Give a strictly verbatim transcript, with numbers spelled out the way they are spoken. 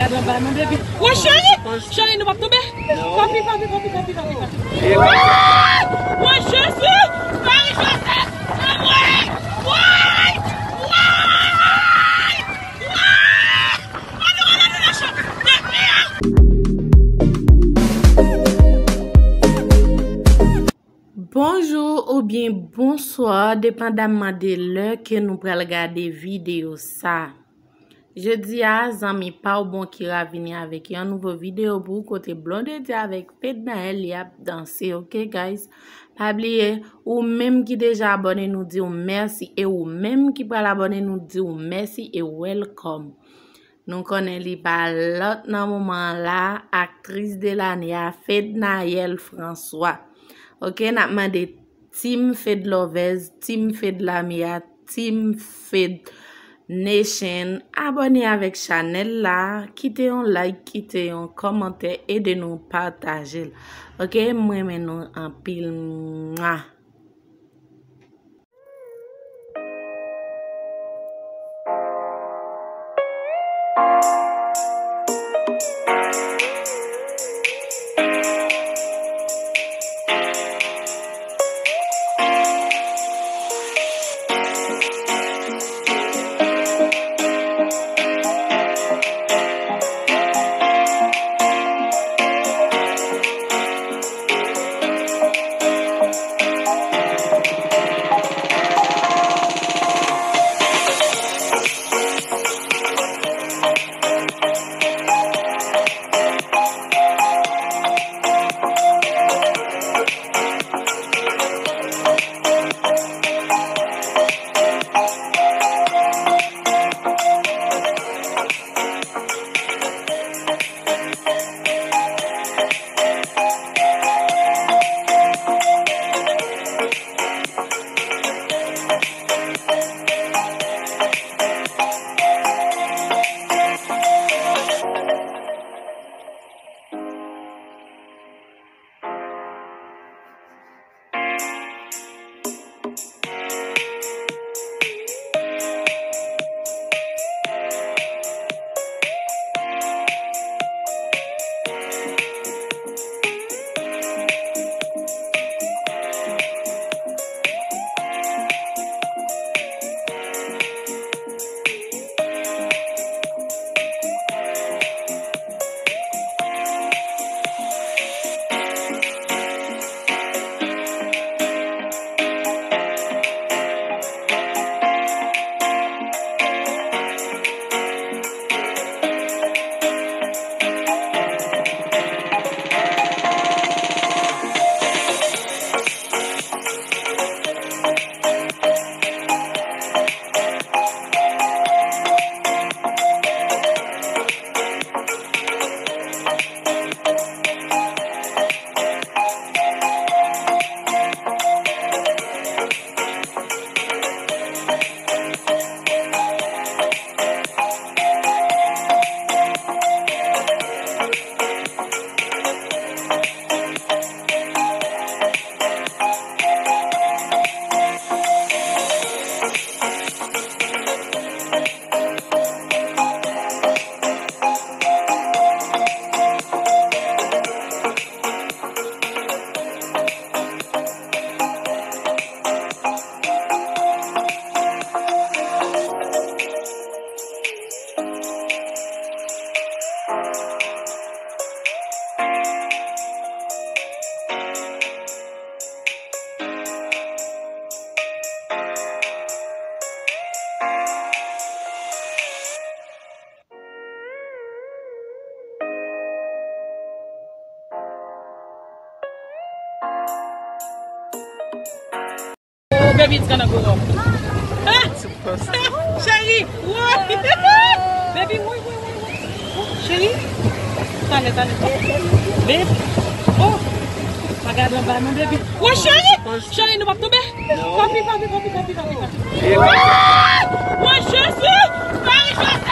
Anba non, baby. Woy, cheri! Cheri, nou p ap tonbe? Papi, papi, papi, papi, papi, papi. Woy, Jezi! Marie Joseph! Anmwey! Woy! Woy! Woy! Annou, annou, annou nan chanm! Depi an! Bonjou oubyen bonswa, depandaman de lè ke nou pral gade videyo sa. Jodi a, zanmi pa w Bon Kira vini avèk yon nouvo videyo pou ou, kote Blondedy avèk Fednaelle y ap danse, oke, guys? Pa bliye, ou menm ki deja abòne, nou di w mèsi, e ou menm ki pral abòne, nou di w mèsi e welcome. Nou konnen li pa lòt nan moman an la, aktris de lane a, Fednaelle François. Oke, n ap mande Team Fed Lovers, Team Fed Lamia, Team Fed Nation, abòne avèk chanèl la, kite yon like, kite yon kòmantè, ede nou pataje l. Oke, m renmen nou anpil. Mwa. Oh, baby, it's gonna go up. Ah! Cheri, woy. Baby, woy, woy, woy, woy. Oh, cheri. Talè, talè. Baby. Oh. Pa gade anba non, baby. Woy, cheri. Cheri, nou p ap tonbe. Papi, papi, papi, papi, papi, papi. Woy, Jezi. Marie Joseph.